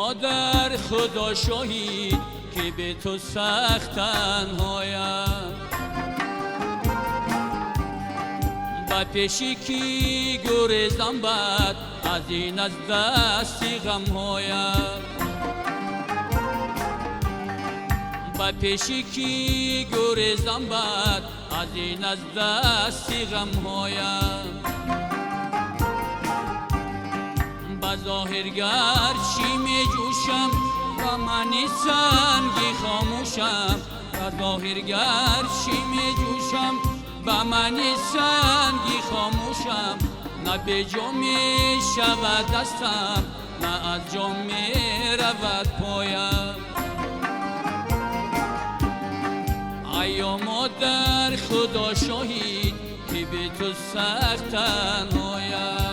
модар, худо шоҳид, ки бе ту сахт танҳоям. Ба пеши кӣ гурезам бад аз ин аз дасти ғамҳоям? Ба пеши кӣ гурезам бад аз ин аз дасти ғамҳоям? Ба зоҳир гарчи меҷӯшам, ба мани санги хомӯшам. Ба зоҳир гарчи меҷӯшам, ба мани санги хомӯшам. На беҷо мешавад дастам, на аз ҷо меравад поям. Ая модар, худо шоҳид, ки бе ту сахт танҳоям.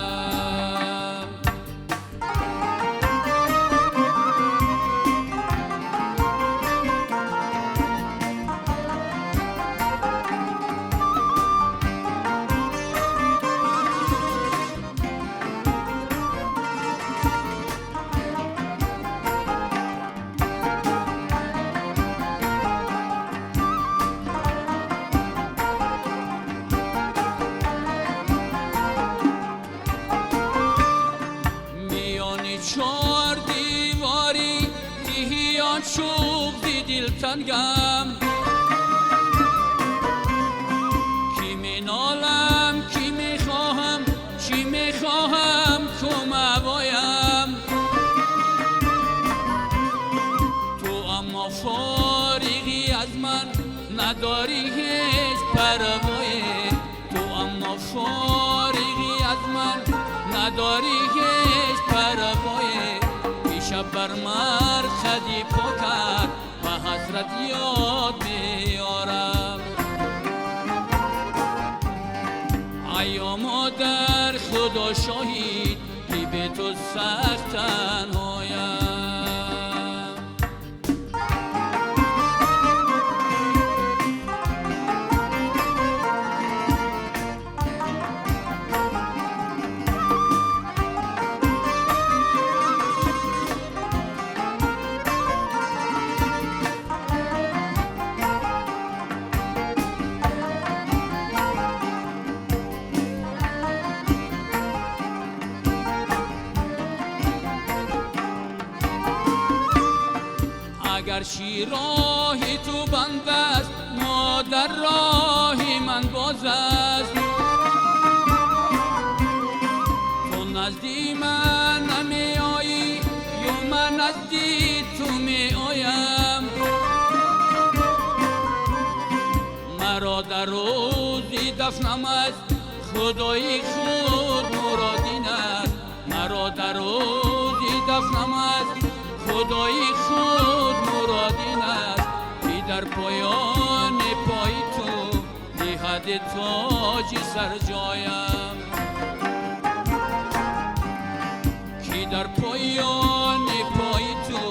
Дилтангам, ки менолам, ки мехоҳам, чӣ мехоҳам, кумавоям. Ту аммо фориғӣ аз ман, надорӣ ҳеҷ парвое. Ту аммо фориғӣ аз ман, надорӣ ҳеҷ парвое. Ки шаб бар мархади покат ба ҳасрат ёд меорам. Ая модар, худо шоҳид, ки бе ту сахт танҳоям. Агарчи роҳи ту банд аст, модар, роҳи ман боз аст. Ту назди ман намеоӣ, ё ман назди ту меоям. Маро дар рӯзи дафнам аст, худои худ муродин аст. Маро дар рӯзи дафнам аст, худои худ муродин аст. Ки дар поёни пои ту диҳад тоҷи сарҷоям. Ки дар поёни пои ту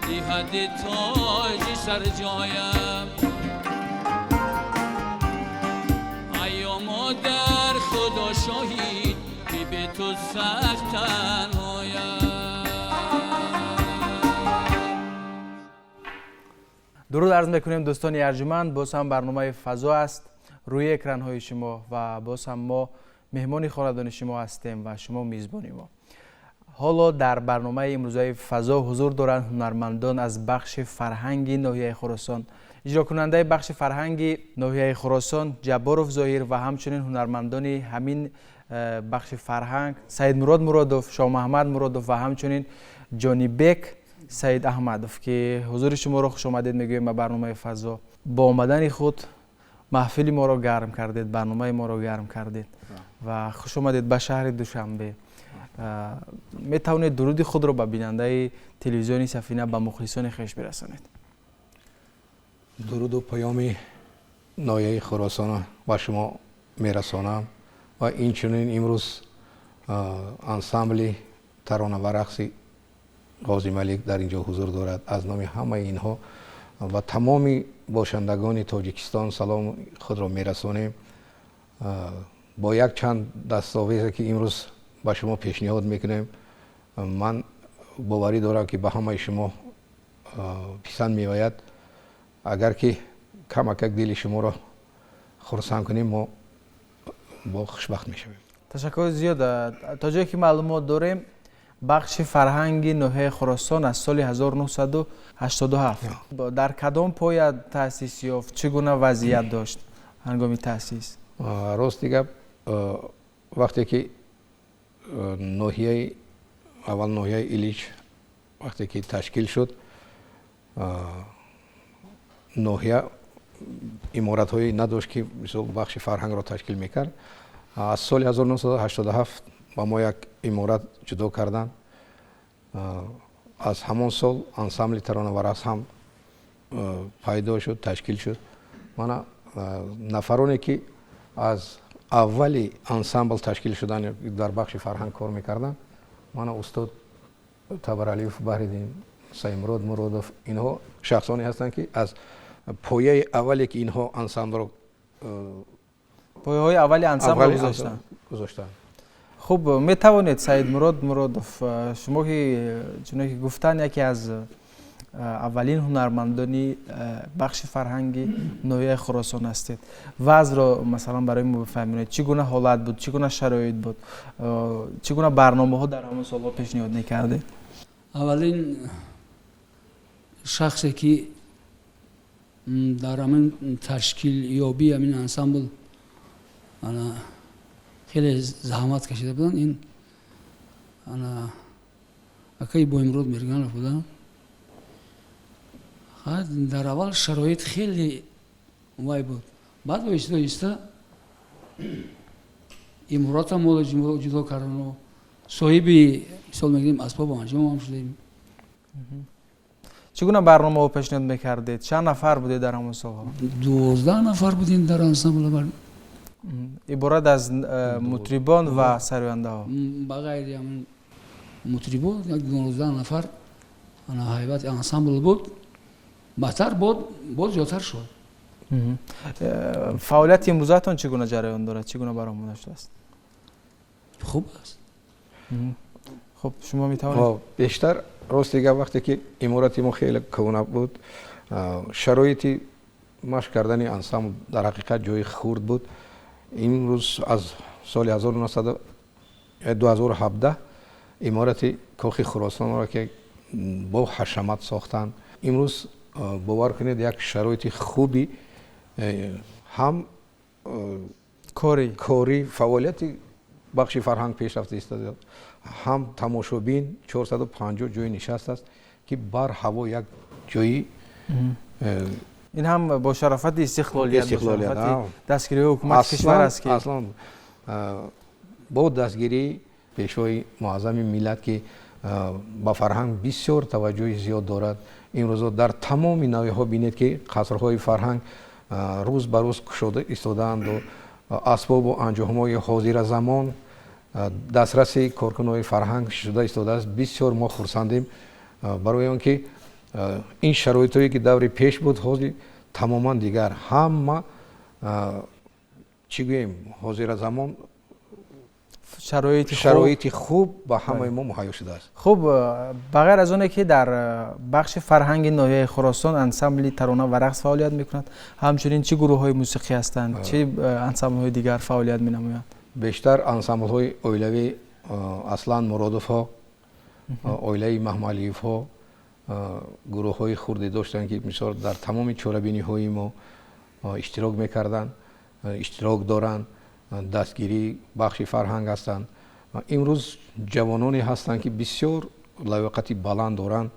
диҳад тоҷи сарҷоям. Ая модар, худо шоҳид, ки бе ту сахт танҳоям. Дуруд арз мекунем, дӯстони арҷуманд. Боз ҳам барномаи фазо аст рӯи экранҳои шумо ва боз ҳам мо меҳмони хонадони шумо ҳастем ва шумо мизбони мо. Ҳоло дар барномаи имрӯзаи фазо ҳузур доранд ҳунармандон аз бахши фарҳанги ноҳияи Хуросон. Иҷрокунандаи бахши фарҳанги ноҳияи Хуросон Ҷабборов Зоҳир ва ҳамчунин ҳунармандони ҳамин бахши фарҳанг Саидмурод Муродов, Шоҳмаҳмад Муродов ва ҳамчунин Ҷонибек Саид Аҳмадов, ки ҳузури шуморо хушомадед мегӯем ба барномаи фазо. Бо омадани худ маҳфили моро гарм кардед, барномаи моро гарм кардед ва хуш омадед ба шаҳри Душанбе. Метавонед дуруди худро ба бинандаи телевизиони Сафина, ба мухлисони хеш бирасонед. Дуруду паёми ноҳияи Хуросонро ба шумо мерасонам ва инчунин имрӯз ансамбли тарона ва рақси Ғози Малик дар инҷо ҳузур дорад. Аз номи ҳамаи инҳо ва тамоми бошандагони Тоҷикистон салом худро мерасонем. Бо як чанд дастовезе ки имрӯз ба шумо пешниҳод мекунем, ман Боварӣ дорам, ки ба ҳамаи шумо писанд меояд. Агар ки камакак дили шуморо хурсанд кунем, мо бо хушбахт мешавем. Ташаккури зиёд. То ҷое ки маълумот дорем, бахши фарҳанги ноҳияи Хуросон аз соли 1987 дар кадом поя таъсис ёфт? Чӣ гуна вазъият дошт ҳангоми таъсис? Рости гап, вақте ки ноҳияи аввал, ноҳияи Илич, вақте ки ташкил шуд, ноҳия иморатҳое надошт, ки мисол бахши фарҳангро ташкил мекард. Аз соли 1987 ба мо як иморат ҷудо карданд. Аз ҳамон сол ансамбли тарона ва рақс ҳам пайдо шуд, ташкил шуд. Мана нафароне, ки аз аввали ансамбл ташкил шудан, дар бахши фарҳанг кор мекарданд, мана устод Табаралиев Баҳриддин, Саидмурод Муродов, инҳо шахсоне ҳастанд, ки аз пояи аввале, ки инҳо ансамблро Пояҳои аввали ансамбл гузоштанд. Гузоштанд. Хуб, метавонед, Саидмурод Муродов, шумо ки, чуноне ки гуфтанд, яке аз аввалин ҳунармандони бахши фарҳанги ноҳияи Хуросон ҳастед, вазъро масалан барои мо бифаҳмонед. Чӣ гуна ҳолат буд, чӣ гуна шароит буд, чӣ гуна барномаҳо дар ҳамон солҳо пешниҳод мекардед? Аввалин шахсе, ки дар ҳамин ташкилёбии ҳамин ансамбл хеле заҳмат кашида буданд, ин акаи Боимурод Мирганов буданд. Дар аввал шароит хеле вай буд, баъд оҳиста оҳиста иморатам моро ҷудо кардану соҳиби, мисол мегирем, асбобу анҷомам шудем. Чӣ гуна барномаҳо пешниҳод мекардед? Чанд нафар будед дар ҳамон солҳо? 12 нафар будем дар ансамбл. Иборат аз мутрибон ва сарояндаҳо? Ба ғайри ҳамин мутрибон, як 12 нафар ҳайбати ансамбл буд. Баъдтар боз зиёдтар шуд. Фаъолияти имрӯзаатон чӣ гуна ҷараён дорад, чӣ гуна баромада шудааст? Хуб аст. Хуб, шумо метавонед. Бештар, рости гап, вақте ки иморати мо хеле кӯҳна буд, шароити машқ кардани ансамбл дар ҳақиқат ҷои хурд буд. Имрӯз аз соли 2017 иморати Кохи Хуросонро, ки бо ҳашамат сохтанд, имрӯз, бовар кунед, як шароити хуби ҳам корӣ, фаъолияти бахши фарҳанг пешрафта истодааст, ҳам тамошобин, 450 ҷои нишаст аст, ки бар ҳаво як ҷои Ин ҳам бо шарофати истиқлолият, дастгирии ҳукумати кишвар аст, ки Аслан бо дастгирии Пешвои муаззами миллат, ки ба фарҳанг бисёр таваҷҷӯҳи зиёд дорад. Имрӯзо дар тамоми ноҳияҳо бинед, ки қасрҳои фарҳанг рӯз ба рӯз кушода истодаанду асбобу анҷомҳои ҳозиразамон дастраси коркунони фарҳанг шуда истодааст. Бисёр мо хурсандем, барои он ки ин шароитҳое, ки даври пеш буд, ҳозир тамоман дигар, ҳама, чӣ гӯем, ҳозиразамон шароити хуб ба ҳамаи мо муҳайё шудааст. Хуб, ба ғайр аз оне ки дар бахши фарҳанги ноҳияи Хуросон ансамбли тарона ва рақс фаъолият мекунад, ҳамчунин чӣ гурӯҳҳои мусиқӣ ҳастанд, чӣ ансамблҳои дигар фаъолият менамоянд? Бештар ансамблҳои оилавӣ, Аслан Муродовҳо, оилаи Маҳмалиевҳо гурӯҳҳои хурде доштанд, ки мисол дар тамоми чорабиниҳои мо иштирок мекарданд, иштирок доранд, дастгирии бахши фарҳанг ҳастанд. Имрӯз ҷавононе ҳастанд, ки бисёр лаёқати баланд доранд,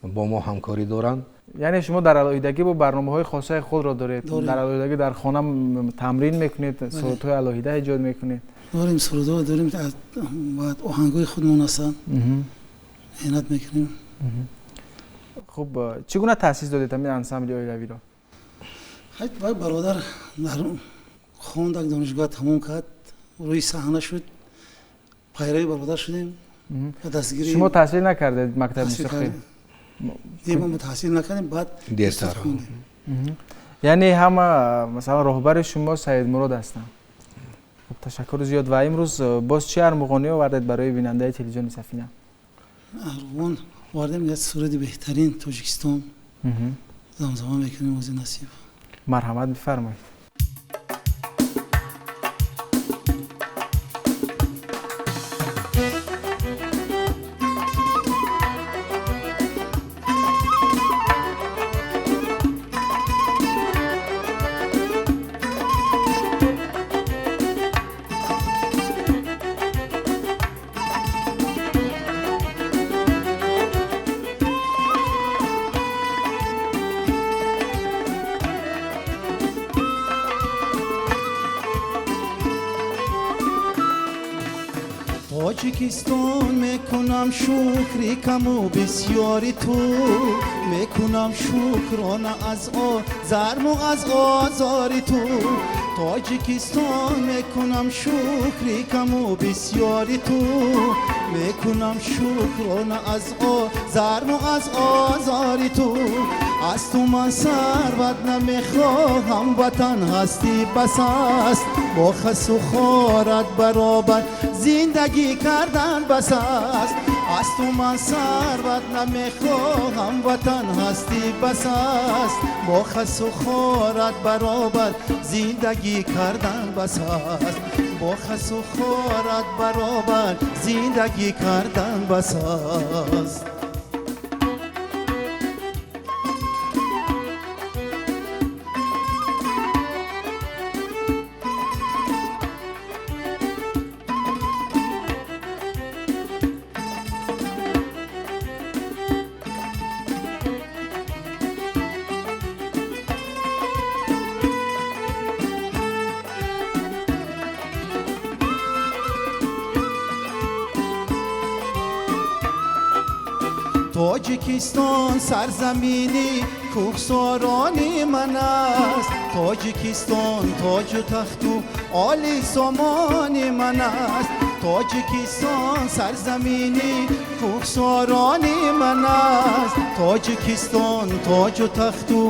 бо мо ҳамкорӣ доранд. Яъне шумо дар алоҳидагӣ бо барномаҳои хосаи худро доред, дар алоҳидагӣ дар хона тамрин мекунед, сурудҳои алоҳида эҷод мекунед? Дорем, сурудҳо дорем, оҳангҳои худмон ҳастанд, меҳнат мекунем. Хуб, чӣ гуна таъсис додед ҳамин ансамбли оилавиро? Бародар дар хонд, як донишгоҳ тамом кард, рӯи саҳна шуд, пайрави бародар шудем. Шумо таҳсил накардед мактаби мусиқӣ? Мо таҳсил накардем, баъд дертар. Яъне ҳама, масалан, роҳбари шумо Саидмурод ҳастанд. Хуб, ташаккури зиёд. Ва имрӯз боз чӣ армуғонӣ овардед барои бинандаи телевизиони Сафина? Арғувон овардем як суруди беҳтарин Тоҷикистон замзама мекунем, ози насиб. Марҳамат, бифармоед. Тоҷикистон, мекунам шукри каму бисёри ту, мекунам шукрона аз озарму аз озори ту. Тоҷикистон, мекунам шукри каму бисёри ту, мекунам шукрона аз озарму аз озори ту. Аз ту ман сарват намехоҳам, ватан ҳастӣ бас аст, бо хасу хорат баробар зиндагӣ кардан бас аст. Аз ту ман сарват намехоҳам, ватан ҳастӣ бас аст, бо хасу хорат баробар зиндагӣ кардан бас аст, бо хасу хорат баробар зиндагӣ кардан бас аст. Тоҷикистон сарзамини кӯҳсорони ман аст, Тоҷикистон тоҷу тахту оли сомони ман аст. Тоҷикистон сарзамини кӯҳсорони ман аст, Тоҷикистон тоҷу тахту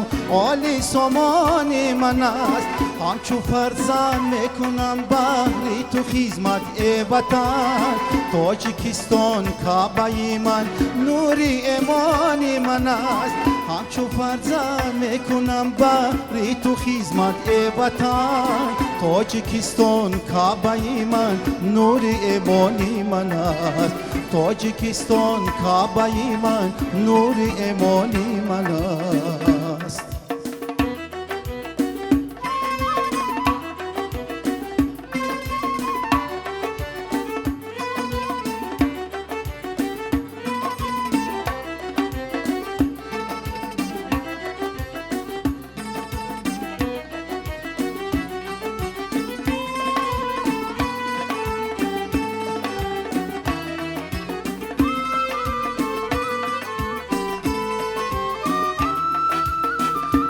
оли сомони ман аст. Ҳамчу фарзанд мекунам баҳри ту хизмат, э ватан. Тоҷикистон каъбаи ман, нури эмони ман аст. Ҳамчу фарзанд мекунам баҳри ту хизмат, э ватан. Тоҷикистон каъбаи ман, нури эмони ман аст. Тоҷикистон каъбаи ман, нури эмони ман аст.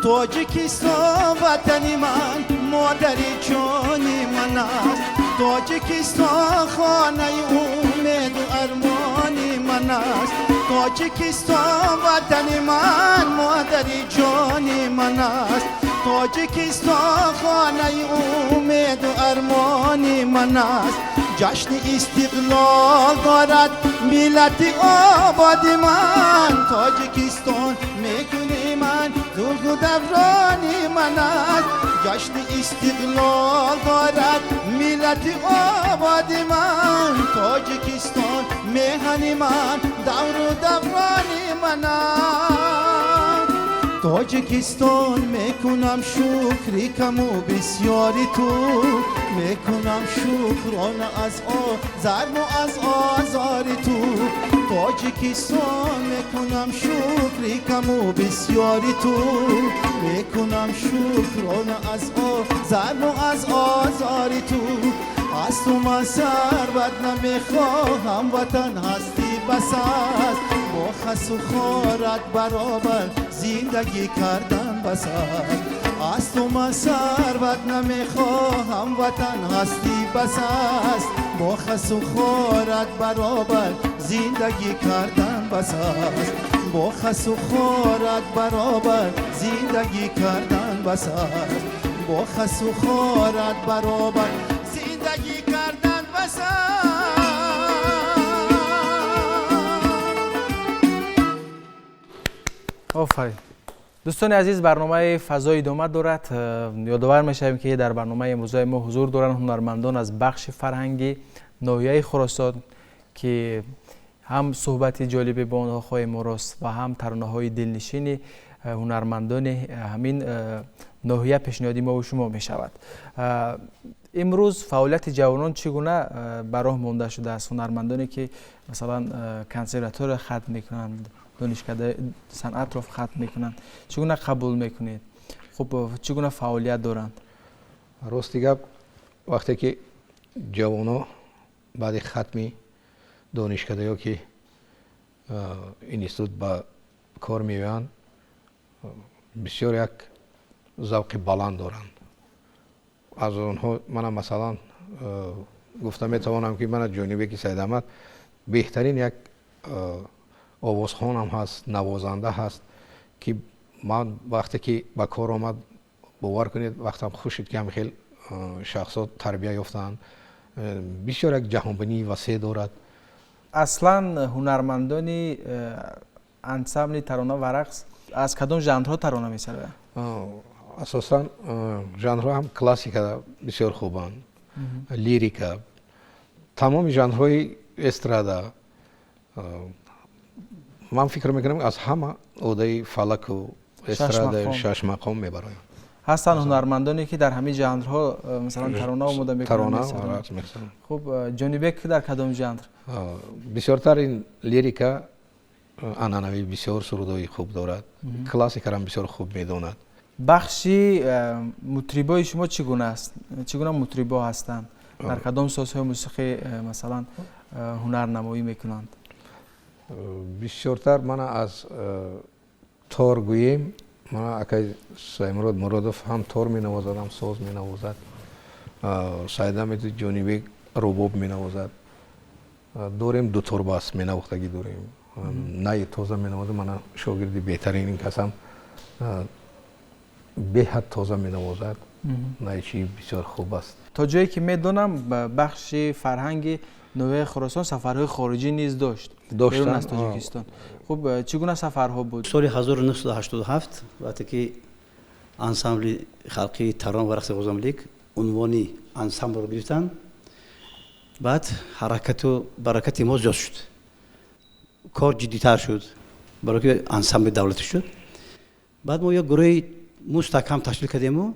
Тоҷикистон ватани ман, модари ҷони ман аст. Тоҷикистон хонаи умеду армони ман аст. Тоҷикистон ватани ман, модари ҷони ман аст. Тоҷикистон хонаи умеду армони ман аст. Ҷашни истиқлол дорад миллати ободи ман. Тоҷикистон мекуни ман дургу даврони ман аст. Ҷашни истиқлол дорад миллати ободи ман. Тоҷикистон меҳани ман, давру даврони ман аст. Тоҷикистон, мекунам шукри каму бисёри ту, мекунам шукрона аз озарму аз озори ту. Тоҷикистон, мекунам шукри каму бисёри ту, мекунам шукрона аз озарму аз озори ту. Аз ту ман сарват намехоҳам, ватан ҳастӣ бас аст, бо хасу хорат баробар зиндагӣ кардан бас аст. Аз ту ман сарват намехоҳам, ватан ҳастӣ бас аст, бо хасу хорат баробар зиндагӣ кардан бас аст, бо хасу хорат баробар зиндагӣ кардан бас аст, бо хасу хорат баробар зиндагӣ кардан бас аст. Офарин. Дӯстони азиз, барномаи фазо идома дорад. Ёдовар мешавем, ки дар барномаи имрӯзаи мо ҳузур доранд ҳунармандон аз бахши фарҳанги ноҳияи Хуросон, ки ҳам суҳбати ҷолибе бо онҳо хоҳем орост ва ҳам таронаҳои дилнишини ҳунармандони ҳамин ноҳия пешниҳоди мову шумо мешавад. Имрӯз фаъолияти ҷавонон чӣ гуна ба роҳ монда шудааст? Ҳунармандоне, ки масалан консерватория хатм мекунанд, донишкадаи санъатро хатм мекунанд, чӣ гуна қабул мекунед? Хуб, чӣ гуна фаъолият доранд? Рости гап, вақте ки ҷавоно баъди хатми донишкада ё ки институт ба кор меоянд, бисёр як завқи баланд доранд. Аз онҳо мана масалан гуфта метавонам, ки мана Ҷонибеки Саидаҳмад беҳтарин як овозхонам ҳаст, навозанда ҳаст, ки ман вақте ки ба кор омад, бовар кунед, вақтам хуш шуд, ки ҳам хел шахсот тарбия ёфтаанд. Бисёр як ҷаҳонбинии васеъ дорад. Аслан ҳунармандони ансамбли тарона ва рақс аз кадом жанрҳо тарона месароянд? Асосан жанрҳо ҳам классика бисёр хубанд, лирика, тамоми жанрҳои эстрада. Ман фикр мекунам, аз ҳама одаи фалаку эстрада, шашмақом мебароянд. Ҳастанд ҳунармандоне, ки дар ҳамин жанрҳо масалан тарона омода мекунанд? Хуб, Ҷонибек дар кадом жанр? Бисёртар ин лирика анъанавӣ бисёр сурудҳои хуб дорад, классикарам бисёр хуб медонад. Бахши мутрибои шумо чӣ гуна аст? Чӣ гуна мутрибо ҳастанд? Дар кадом созҳои мусиқӣ масалан ҳунарнамоӣ мекунанд? Бисёртар мана аз тор гӯем, мана акай Саидмурод Муродов ҳам тор менавозад, ҳам соз менавозад. Саидамеди Ҷонибек рубоб менавозад. Дорем, дуторбас менавохтагӣ дорем, най тоза менавозад. Мана шогирди беҳтарин ин касам беҳад тоза менавозад, найчи бисёр хуб аст. То ҷое ки медонам, бахши фарҳанги ноҳияи Хуросон сафарҳои хориҷӣ низ дошт, берун аз Тоҷикистон. Хуб, чӣ гуна сафарҳо буд? Соли 1987, вақте ки ансамбли халқии тарона ва рақси Ғозималик унвони ансамблро гирифтанд, баъд ҳаракату баракати мо зиёд шуд, кор ҷиддитар шуд, барои ки ансамбли давлатӣ шуд. Баъд мо як гурӯҳи мустаҳкам ташкил кардему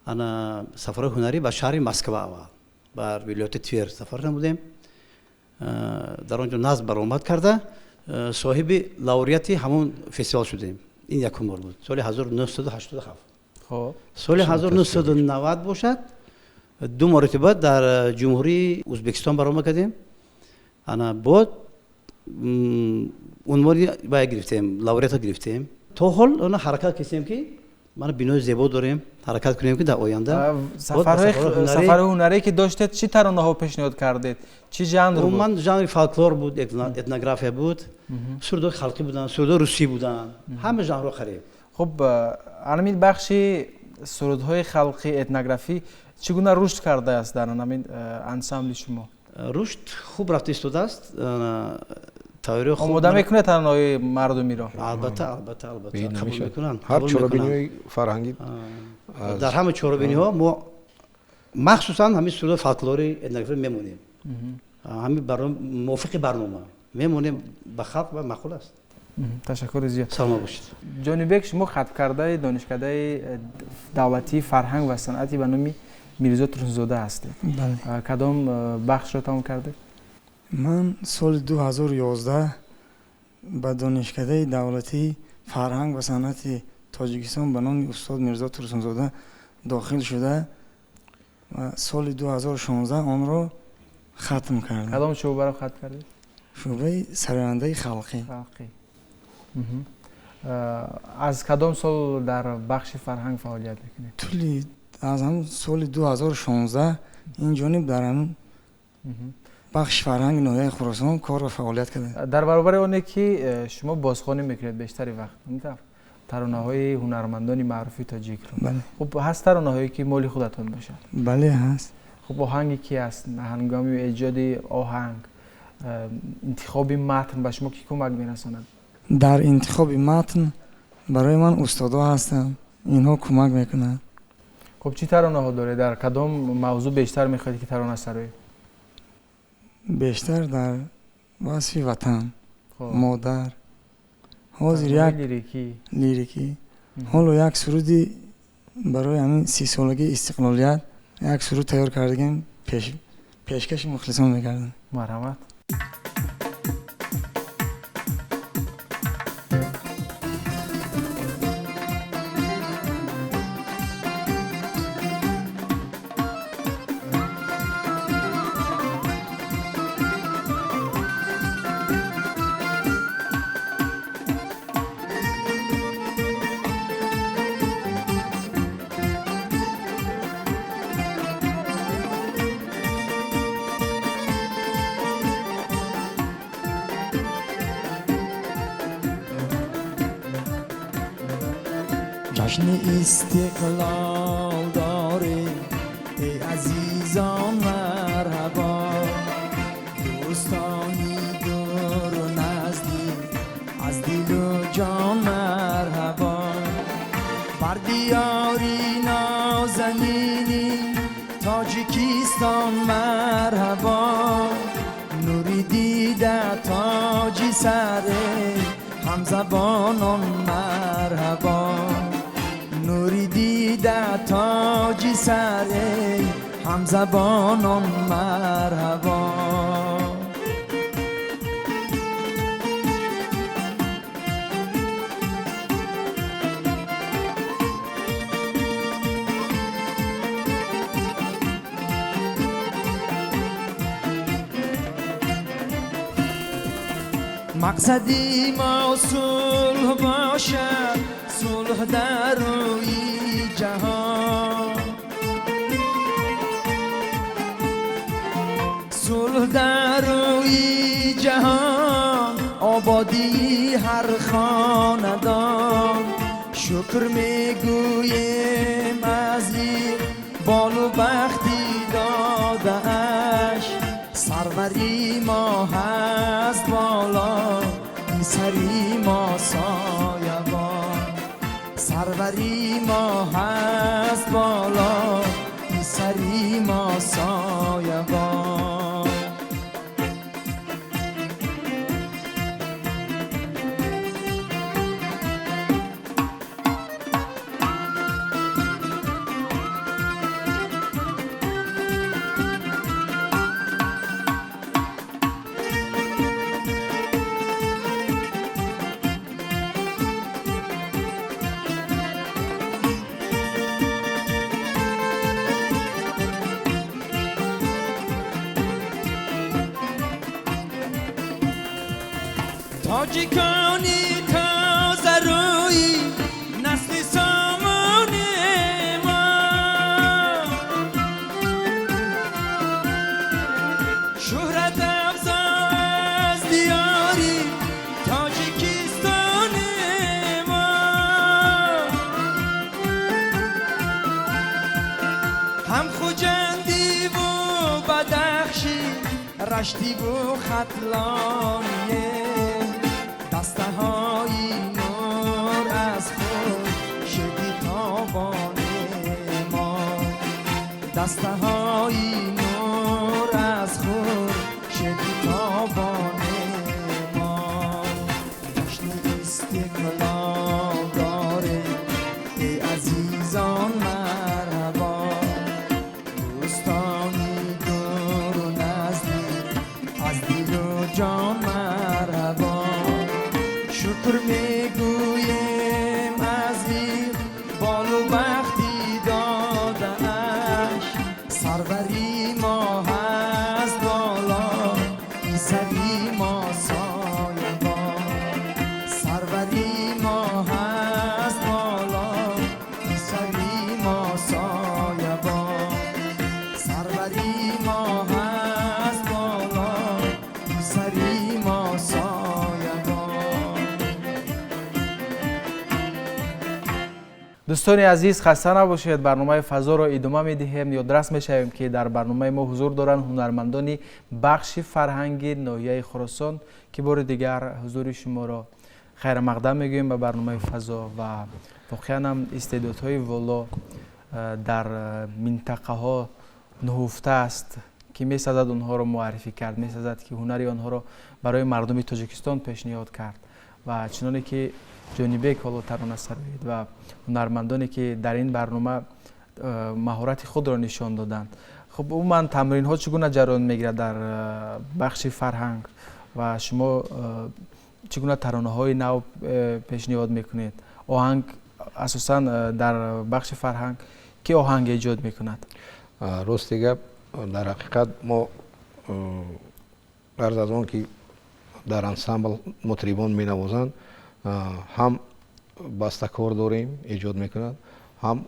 ана сафарҳои ҳунарӣ ба шаҳри Москва, аввал бар вилояти Твер сафар намудем. Дар он ҷо назм баромад карда, соҳиби лауреати ҳамон фестивал шудем. Ин якум бор буд, соли 1987. Соли 1990 бошад, ду маротиба дар Ҷумҳурии Ӯзбекистон баромад кардем. Ана бод унвони бая гирифтем, лауреата гирифтем. То ҳол она ҳаракат кардем, ки мана бинои зебо дорем, ҳаракат кунем, ки дар оянда. Сафарҳои ҳунарие, ки доштед, чӣ таронаҳо пешниҳод кардед? Чӣ жанр буд? Умуман жанри фолклор буд, этнография буд, сурудҳои халқӣ буданд, сурудҳои русӣ буданд, ҳама жанрҳо қариб. Хуб, ҳамин бахши сурудҳои халқӣ, этнографӣ чӣ гуна рушд кардааст дар ҳамин ансамбли шумо? Рушд хуб рафта истодааст. Омода мекунед таронаҳои мардумиро? Албатта, албатта, албатта, қабул мекунанд. Ҳар чорабиниҳои фарҳангӣ. Дар ҳама чорабиниҳо мо махсусан ҳамин сурудҳои фолклори, этнографӣ мемонем, ҳамин мувофиқи барнома мемонем, ба халқ ва маъқул аст. Ташаккури зиёд. Саломат бошед. Ҷонибек, шумо хатмкардаи донишкадаи давлатии фарҳанг ва санъати ба номи Мирзо Турсунзода ҳастед. Кадом бахшро тамом кардед? Ман соли 2011 ба донишкадаи давлатии фарҳанг ва санъати Тоҷикистон ба номи устод Мирзо Турсунзода дохил шуда ва соли 2016 онро хатм кардам. Кадом шӯъбаро хатм кардед? Шӯъбаи сарояндаи халқӣ. Халқӣ. Аз кадом сол дар бахши фарҳанг фаъолият мекунед? Тӯли аз ҳамн соли 2016 ин ҷониб дар ҳамн бахши фарҳанги ноҳияи Хуросон кор ва фаъолият кардам. Дар баробари оне ки шумо бозхонӣ мекунед бештари вақт таронаҳои ҳунармандони маъруфи тоҷикро, хуб, ҳаст таронаҳое, ки моли худатон бошад? Бале, ҳаст. Хуб, оҳанги ки аст? Ҳангоми эҷоди оҳанг, интихоби матн ба шумо кӣ кӯмак мерасонад? Дар интихоби матн Барои ман устодо ҳастанд, инҳо кӯмак мекунанд. Хуб, чӣ таронаҳо доред? Дар кадом мавзӯъ бештар мехоҳед ки тарона сароед? Бештар дар васфи ватан, модар. Ҳозир як лирикӣ. Ҳоло як суруди барои ҳамин 30-солагии истиқлолият як суруд тайёр кардагем, пешкаши мухлисон мекардам. Марҳамат. Ҷашни истиқлол дорем, эй азизон, марҳабо. Дӯстони дуру наздик, аз дилу ҷон марҳабо. Бар диёри нозанини Тоҷикистон марҳабо. Нури дида, тоҷи саре, ҳамзабонон марҳабо. Нури дида, тоҷи саре, ҳамзабонон марҳабо. Мақсади мо сулҳ бошад, сулҳ дар рӯи ҷаҳон. Сулҳ дар рӯи ҷаҳон, ободии ҳар хонадон. Шукр мегӯем аз болу бахти додааш. Сарвари мо ҳаст боло, сари мо соябон. Сарвари мо ҳаст боло, сари мо соябон. Тоҷикони тозарӯи насли сомони мо, шӯҳрат афзо аз диёри Тоҷикистони мо. Ҳам Хуҷандиву Бадахшӣ, Раштиву Хатлоние, дастаҳои нур аз хуршеди тобони мо. Дастаҳои нур аз хуршеди тобони мо. Ҷашни истиқлол дорем, эй азизон, марҳабо. Дӯстони дуру наздик, аз дилу ҷон марҳабо. Шукр мегӯем аз болу бахти додааш. Сарвари мо ҳаст боло, сари мо соябон. Сарвари мо ҳаст боло, сари мо соябон. Сарвари мо ҳаст боло, сари мо соябон. Дӯстони азиз, хаста набошед, барномаи фазоро идома медиҳем. Ёдрас мешавем, ки дар барномаи мо ҳузур доранд ҳунармандони бахши фарҳанги ноҳияи Хуросон, ки бори дигар ҳузури шуморо Хайрмақдам мегӯем ба барномаи фазо ва воқеан ҳам истеъдодҳои воло дар минтақаҳо нуҳуфта аст, ки месазад онҳоро муаррифӣ кард, месазад ки ҳунари онҳоро барои мардуми Тоҷикистон пешниҳод кард. Ва чуноне ки Ҷонибек ҳоло тарона сароид ва ҳунармандоне ки дар ин барнома маҳорати худро нишон доданд. Хуб, умуман тамринҳо чӣ гуна ҷараён мегирад дар бахши фарҳанг ва шумо чӣ гуна таронаҳои нав пешниҳод мекунед? Оҳанг асосан дар бахши фарҳанг ки оҳанг эҷод мекунад? Рости гап, дар ҳақиқат мо ғарз аз он ки дар ансамбл мутрибон менавозанд, ҳам бастакор дорем эҷод мекунад, ҳам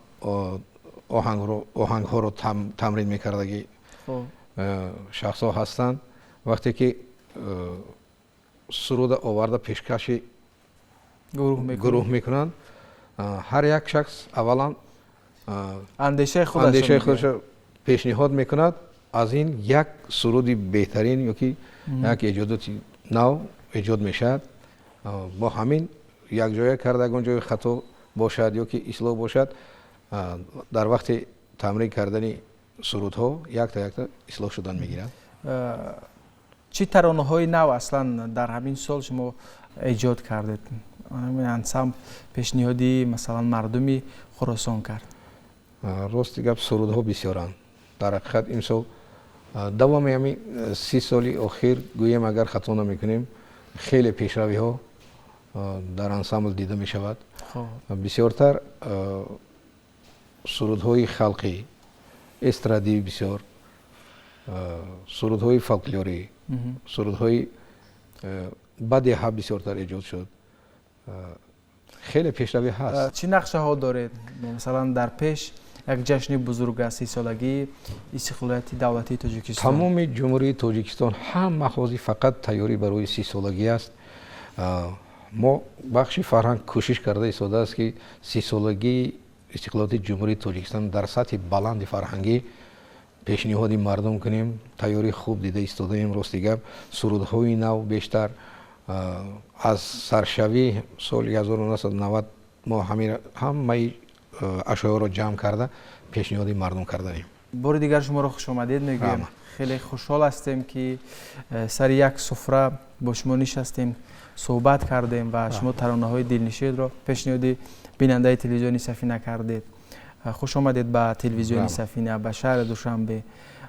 оҳангҳоро тамрин мекардагӣ шахсҳо ҳастанд. Вақте ки суруда оварда пешкаши гурӯҳ мекунанд, ҳар як шахс аввалан андешаи худашро пешниҳод мекунад. Аз ин як суруди беҳтарин ё ки як эҷодоти нав эҷод мешавад. Бо ҳамин якҷоя карда ягон ҷои хато бошад ё ки ислоҳ бошад, дар вақти тамрин кардани сурудҳо якта якта ислоҳ шудан мегирад. Чӣ таронаҳои нав аслан дар ҳамин сол шумо эҷод кардед? Ҳамин ансамбл пешниҳоди масалан мардуми Хуросон кард. Рости гап, сурудҳо бисёранд. Дар ҳақиқат имсол давоми ҳамин 30 соли охир гӯем, агар хато намекунем, хеле пешравиҳо дар ансамбл дида мешавад. Бисёртар сурудҳои халқӣ, эстрадӣ, бисёр сурудҳои фолклорӣ, сурудҳои бадеҳа бисёртар эҷод шуд. Хеле пешравӣ ҳаст. Чӣ нақшаҳо доред? Масалан, дар пеш як ҷашни бузург аст, 30-солагии истиқлолияти давлатии Тоҷикистон. Тамоми Ҷумҳурии Тоҷикистон ҳама ҳозир фақат тайёрӣ барои 30-солагӣ аст. Мо бахши фарҳанг кӯшиш карда истодааст, ки 30-солагии истиқлолияти Ҷумҳурии Тоҷикистон дар сатҳи баланди фарҳангӣ пешниҳоди мардум кунем. Тайёрии хуб дида истодаем. Рости гап, сурудҳои нав бештар аз саршавии соли 1990 мо ҳамаи ашёро ҷамъ карда пешниҳоди мардум кардаем. Бори дигар шуморо хушомадед мегӯем. Хеле хушҳол ҳастем, ки сари як суфра бо шумо нишастем, суҳбат кардем ва шумо таронаҳои дилнишинро пешниҳоди бинандаи телевизиони Сафина кардед. Хуш омадед ба телевизиони Сафина, ба шаҳри Душанбе.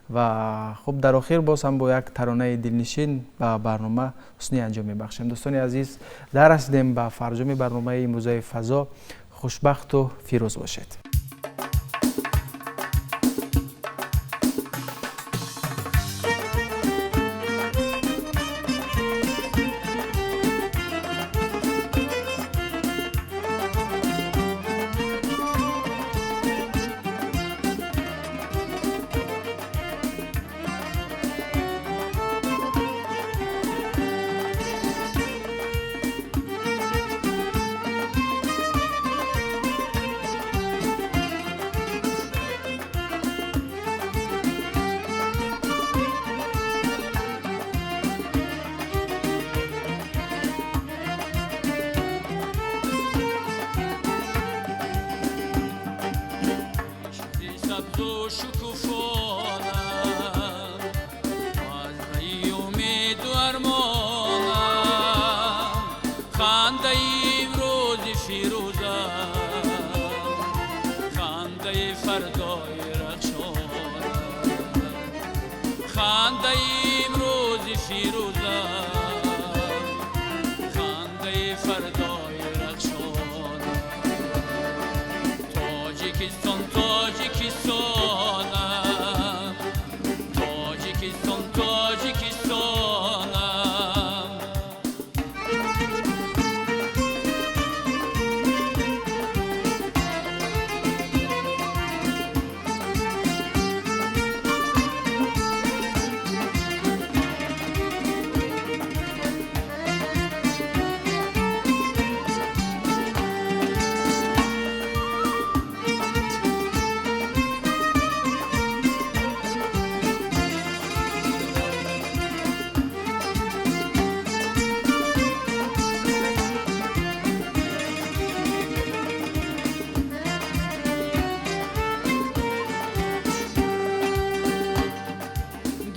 Ва хуб, дар охир боз ҳам бо як таронаи дилнишин ба барнома ҳусни анҷом мебахшем. Дӯстони азиз, дар расидем ба фарҷоми барномаи имрӯзаи фазо. Хушбахту фирӯз бошед.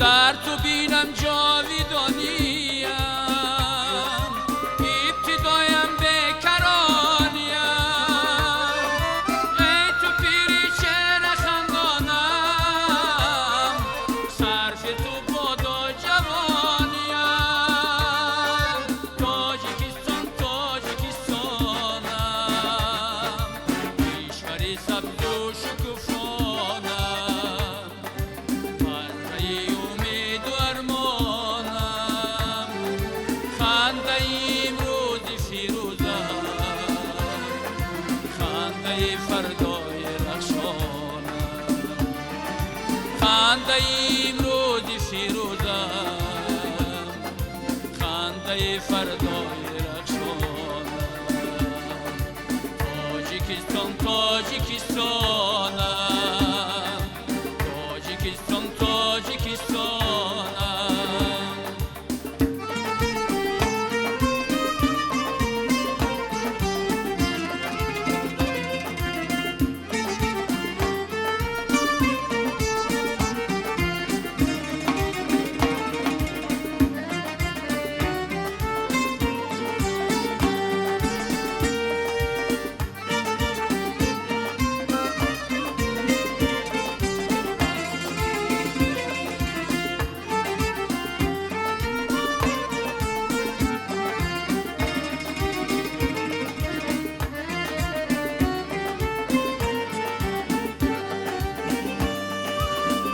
Дар ту бинам ҷовидониям, ибтидоям бекарониям. Эй ту пири чеҳра хандонам, сарфи ту бодо ҷавониям. Тоҷикистон, Тоҷикистонам, кишвари сабзу шукуфонам, мазраи умеду армонам, хандаи имрӯзи фирӯзам, хандаи фардои рахшонам, хандаи имрӯзи фирӯзам, хандаи фардои рахшонам. Тоҷикистон, Тоҷикистонам, Тоҷикистон, Тоҷикистонам.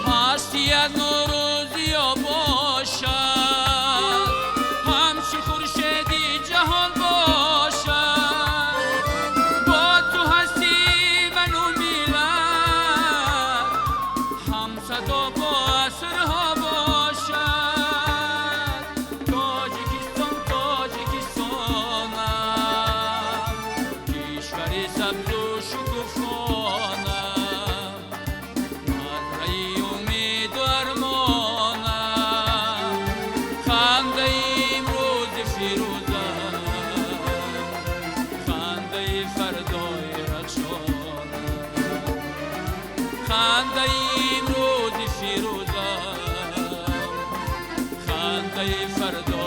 Ҳастият нурӯзиё бошад, ҳамчу хуршеди ҷаҳон бошад. Бо ту ҳасти ману миллат, ҳамсадо бо асрҳо бошад. Тоҷикистон, Тоҷикистонам, кишвари сабзу шукуфонам, мазраи умеду армонам, хандаи имрӯзи фирӯзам, хандаи фардои рахшонам, хандаи имрӯзи фирӯзам, хандаи фардои